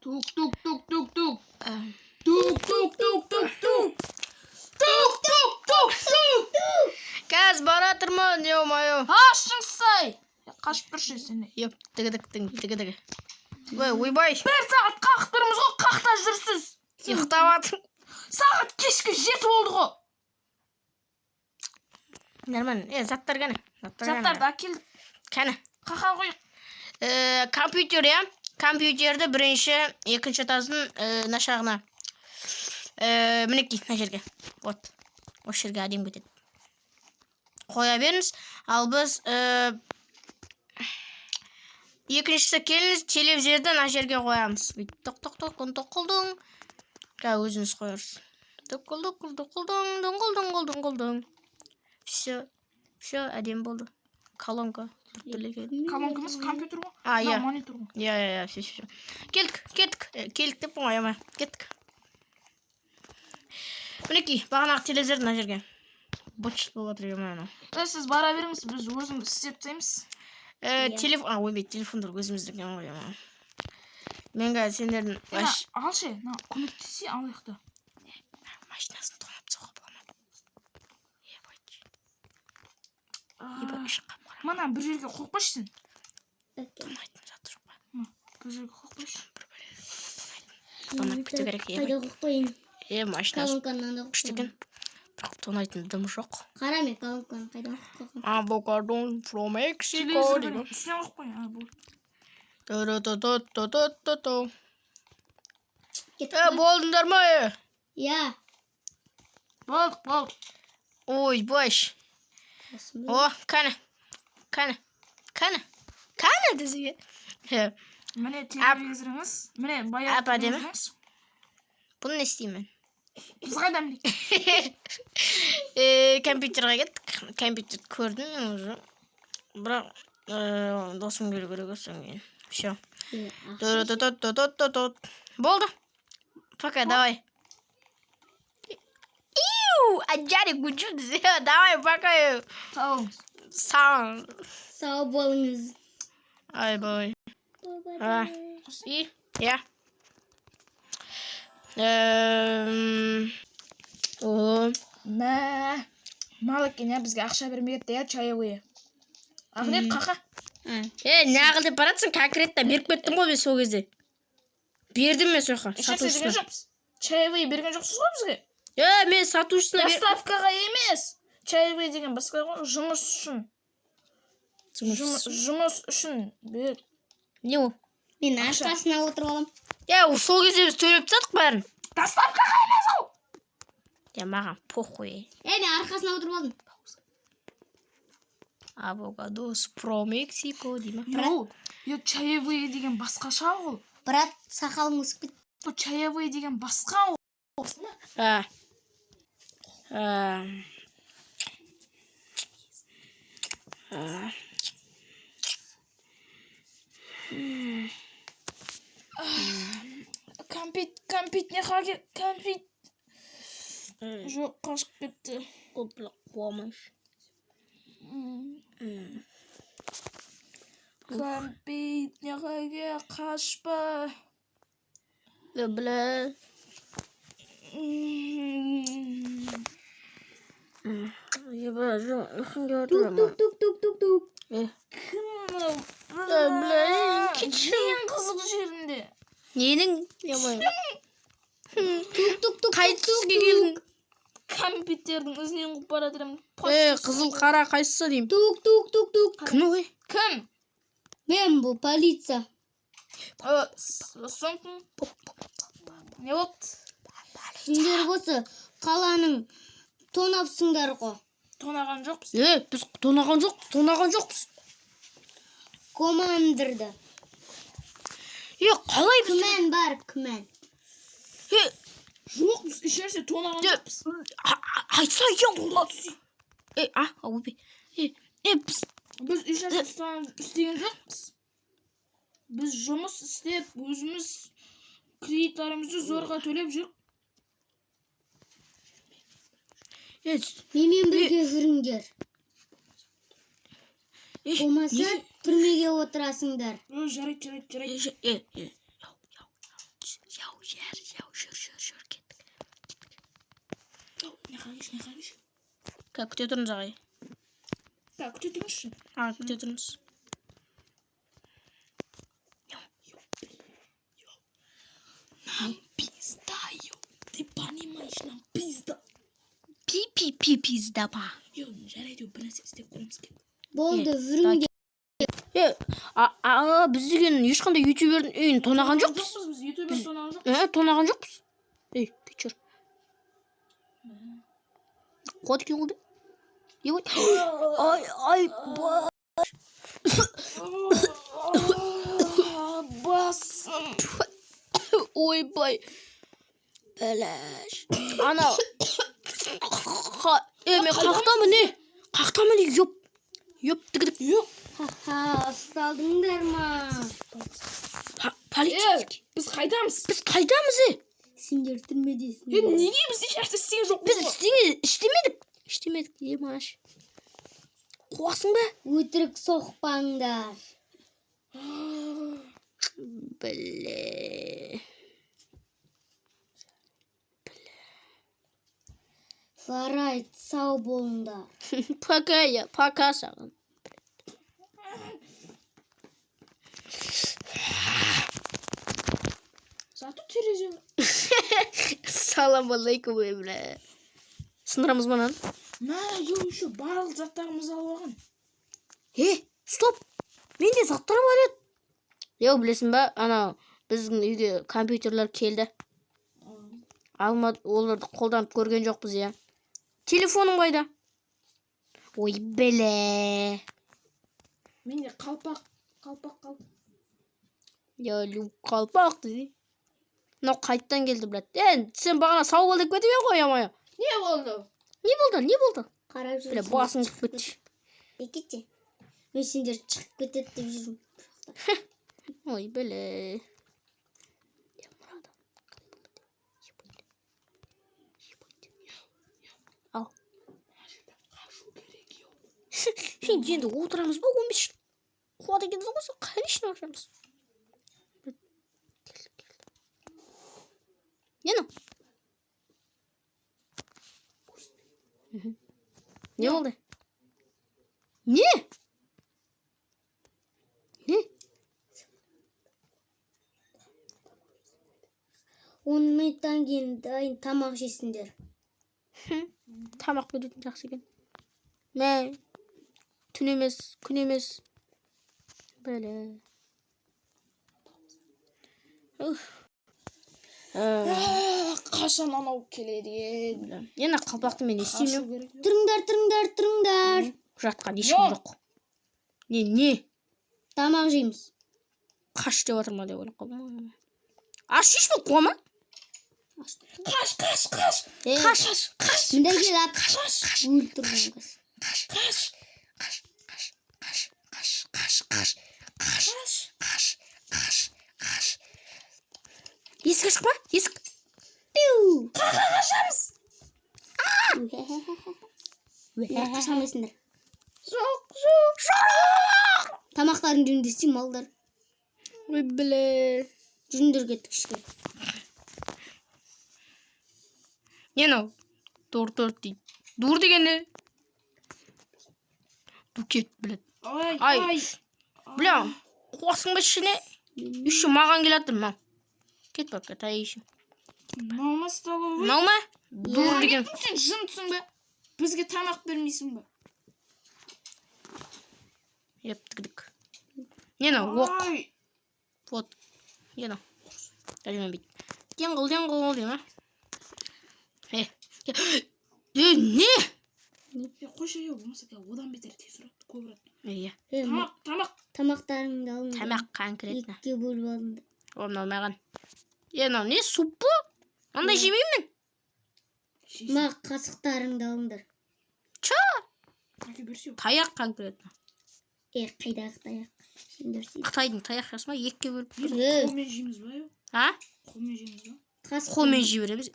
Тук тук тук тук тук. Тук тук тук тук тук. Тук тук тук тук. Қазір бара тұрмын, ё-моё. Ашыңсай. Қашып тұршы сен. Еп, тігідіктің, тігідігі. Ой, ойбай, Бір сағат қағып тұрмыз ғой, қақта жүрсіз. ұйықтап жатырмын. Сағат кешкі 7 болды ғой. Нормально. Е, заттар кәне. Заттар кәне. Заттарды әкелдік. Кәне. Қақа қойық. Компьютер, иә. Компьютерді бірінші, екінші этаждың мына жағына. Мінекей, мына жерге. Вот. Осы жерге әдемі кетеді. Қоя беріңіз. Ал біз екіншісі келіңіз, телевизорды мына жерге қоямыз. Бүйтіп тоқ тоқ тоқ тоқ. Қазір өзіңіз қоярсыз. Тоқыл тоқыл тоқылдың, дыңғыл дыңғыл дыңғылдың. Все. Все, әдемі болды. Колонка. Біртүрлі екен. Колонкамыз компьютер ғой. А, Мынау иә. Монитор ғой. Иә, иә, иә, все, все, все. Келдік, кеттік. Келдік деп қой, аямай. Кеттік. Мінекей, бағанағы телевизор мына жерге. Быт-шыт болып жатыр, ё-моё, анау. Е, сіз бара беріңіз, біз өзіміз істеп тастаймыз. Иә. Телефон, а, ойбай, телефондар өзіміздікі ғой, ё-моё. Мен қазір сендердің Е, алшы, мына көмектесе алайық та. Машинасын тонап тастауға бола ма? Ебать. Ебать, іші қап-қара. Мына бір жерге қойып қойшы сен. Тонайтын заты жоқ па? Бір жерге қойып қойшы. Бір бәле тонап кету керек, Қайда ебать. қойып қояйын? Е, машинасы Колонканы анда қойып күшті қоямын. екен. Бірақ тонайтын дым жоқ. Қара, мен колонканы қайда қойып қойғанмын. Авокадо from Mexico Телевизор дейді. үстіне қойып қой. А, болды. Ту-ру-ту-ту-ту-ту-ту. Кеттік Е, па? болдыңдар ма, е? Иә. Болдық, болдық. Ой, баш. Осында. О, кәне. Кәне. Кәне. Кәне десең. Е, Міне телевизорыңыз. Міне баяғы Әп әдемі. телевизорыңыз. Бұны не істеймін мен? Біз қайдан білейік? Компьютерға кеттік. Компьютерді көрдім мен уже. Бірақ досым келу керек содан кейін. Все. Е, ақша. Ту-ру-ту-ту-ту-ту-ту. Болды. Пока, давай. Иу, аджари гуджу десе. Давай, пока. Сау болыңыз. Сау. Сау болыңыз. Ай, бай. А. И, иә. О, Мә, мал екен, иә, бізге ақша бермей кетті, иә, чаевые. Ақниет, қақа. Е, неғыл деп баратсың, конкретно беріп кеттім ғой мен сол кезде. Бердім мен сол жаққа, Ешнәрсе берген сатушысына. жоқпыз. Чаевые берген жоқсыз ғой бізге. Е, мен сатушысына бер... Доставкаға емес. Чаевые деген басқа ғой, жұмыс үшін. Жұмыс. Жұмыс үшін бер. Не ол? Мен арқасына отырып аламын. Е, сол кезде біз төлеп тастадық бәрін. Доставкаға емес ол. Е, маған похуй. Е, мен арқасына отырып алдым. Авокадос про Мексико дей ма? Йоу, е, чаевые деген басқаша ол. Брат, сақалың өсіп кетті. Бұл чаевые деген басқа ол. А. А. А. Кәмпит, кәмпит не хаге, кәмпит. Жоқ, қашып кетті. Опла, қуамаш. Кәмпит не хаге, қашпа. Е, бля. Еба, жоқ, ұйқым келіп Тук жатыр. тук тук тук тук тук. Е. Кім мынау? Е, бля, кетші. Ең қызық жерінде. Ненің? Ебай. Тук тук тук. Қай түске келдің? Кәмпиттердің ізінен қуып бара жатырмын. Е, қызыл қара қайсысы деймін? Тук тук тук тук. Кім ол? Е? Кім? Мен бұл полиция. Соң кім? Не болды? Сендер осы қаланың тонапсыңдар ғой. Тонаған жоқпыз. Е, біз тонаған жоқпыз, тонаған жоқпыз. Командырды. Е, қалай біз? Күмән бар, күмән. Е, Жоқ, біз ешнәрсе тонаған Е, жоқпыз. айтса ең. Е, а, ойбай. Е, е, біз Біз ешнәрсе істеген жоқпыз. Біз жұмыс істеп, өзіміз кредиттарымызды зорға төлеп жүрік. Е, Менімен бірге жүріңдер. е, Болмаса түрмеге отырасыңдар. Ө, жарайды, жарайды, жарайды. е, е, е. Қарайыншы, не қарайыншы. Ка, күте тұрыңыз, ағай. Так, күте тұрыңызшы. А, күте тұрыңыз. Нам пизда, ё. Ты понимаешь, нам пизда. Пи пи пи пизда па. Ё, жарайды, бір нәрсе істеп көреміз, кет. Болды, жүріңдер. Е, а, біз деген ешқандай ютубердің үйін тонаған жоқпыз. Жоқпыз, біз ютубер тонаған жоқпыз. Ә, тонаған жоқпыз. Ей, кешір. Қуады екен ғой. Ой, ай, ай, ба. Басым. Ойбай. Бәләш. Ана. Е, мен қаяқтамын, не? Қаяқтамын, не? Ёп. Ёп, тігідік. Жоқ. Ха-ха, ұсталдыңдар ма? Полицейский. Біз қайдамыз? Біз қайдамыз, е? Сендер Е, түрмедесіңдер. неге біз еш нәрсе істеген жоқпыз? Біз ештеңе іштемедік. Іштемедік, е, маш. Қуасың ба? Өтірік соқпаңдар. Біле. Жарайды, сау болыңдар. Пока я, пока саған. Зато терезе бар. Салам алейкум, ей, бля. Сындырамыз ба мынаны? Мә, ё, еще барлық заттарымызды алып алған. Е, стоп! Менде заттар бар еді. Е, білесің ба, ана біздің үйге компьютерлер келді. Алма, оларды қолданып көрген жоқпыз, иә. Телефоным қайда? Ой, біле. Менде қалпақ, қалпақ қалды. Я люблю қалпақ дейді. Мынау қайттан келді, брат. Е, сен бағана сау бол деп кетіп едің ғой, ямая. Не болды? Не болды, не болды? Қарап Біле, жүрсің. басың шығып кетті. Екете. Мен сендер шығып кетеді деп жүрмін. Ой, біле. Ал. Қашу керек, ё. Енді отырамыз ба 15 жыл? Қуады екенсің ғой сен, конечно ашамыз. Келді, келді. Не мынау? Мгм. Не болды? Не? Не? 10 минуттан кейін дайын тамақ жейсіңдер. Тамақ беретін жақсы екен. Мә, түн емес, күн емес. Бәле. Уф. Қашан анау келеді еді? Енді қалпақты мен не Қашу істеймін? керек. Тұрыңдар, тұрыңдар, тұрыңдар. Жатқан ешкім жоқ. Не, не? Тамақ жейміз. Қаш деп жатыр ма деп ойлап қалдым. Аш еш бұл қуа ма? Қаш, қаш, қаш. Е, Қаш, қаш, мында кел, ат. Қаш, Өліп тұрған қыз. қаш, қаш, қаш, қаш, қаш, қаш, қаш, қаш, қаш, қаш. қаш, қаш, қаш. Есік ашық па? Есік. Пиу. Қашамыз. Мына қаша алмайсыңдар. Жоқ, жоқ. Тамақтарын жөндесе, малдар. Ой, біле. Жүріңдер, кеттік ішке. Не мынау? Дур, дур дейді. Дур деген не? Букет, блядь. Ай, Ай. ай. Бля, қуасың ба ішіне? Еще маған келатыр мынау. Кет бар, кет, Мынау ма столовый? Мынау ма? Дур деген. Сен жынсың ба? Бізге тамақ бермейсің ба? Еп, тігдік. Не мынау? Оқ. Ай. Вот. Не мынау? Даже бүйтіп. Деңгіл, деңгіл дей ма? Е, е, не? Е, қойшы, е, болмаса одан бетер тез ұрады, көп ұрады. Иә. Е, Тамақ, тамақ. Тамақтарыңды алыңдар. Тамақ конкретно. Екіге бөліп алыңдар. О, мынау маған. Е, мынау не, суп па? Андай жемеймін. Мына қасықтарыңды алыңдар. Чё? Әке берсе. Таяқ конкретно. Е, қайдағы таяқ? Сендер сен. Қытайдың таяқшасы ма? Екіге бөліп. Е, Қолмен жейміз ба? Е? А? Қолмен жейміз ба? Қасық. Қолмен жей береміз.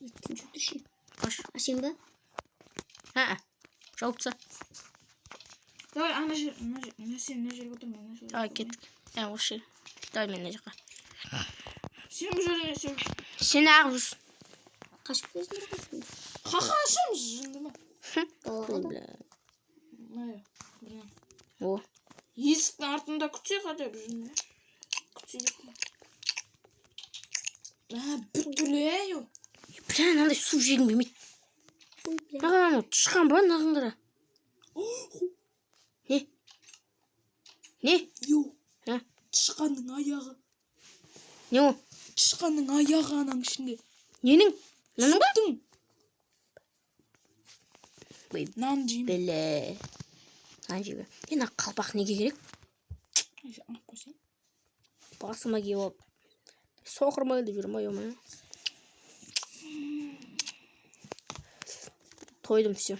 Еттің жүрші. Қош. Ашайын ба? А, жауып таста. Давай, ана жер, мына жер, мына сен мына жерге отыр, мен мына жерге. Давай, отырмын. кеттік. Ә, осы жер. Давай мен мына жаққа. Сен бұл жерде, сен Сен ағып жүрсің. Қашып кетесіңдер ғой сендер. Қақа ашамыз, жынды ма? Далаға да. Бля. Мә, міне. О. Есіктің артында күтсе хотя бы, жынды ма? Күтсе деп. Ә, біртүрлі, әй, ол. Бля, мынандай су жегім келмейді. Ой, бля. Маған анау тышқан ба, мынаған қара. Не? Не? Йоу. А? Тышқанның аяғы. Не ол? Тышқанның аяғы ананың ішінде. Ненің? Мынаның ба? Сүттің. Ой, Нан жеймін. бля. Нан жеймін. Е, мына қалпақ неге керек? Алып қойсайын. Басыма киіп алып. Соқыр ма деп жүрмін, ё. Тойдым, все.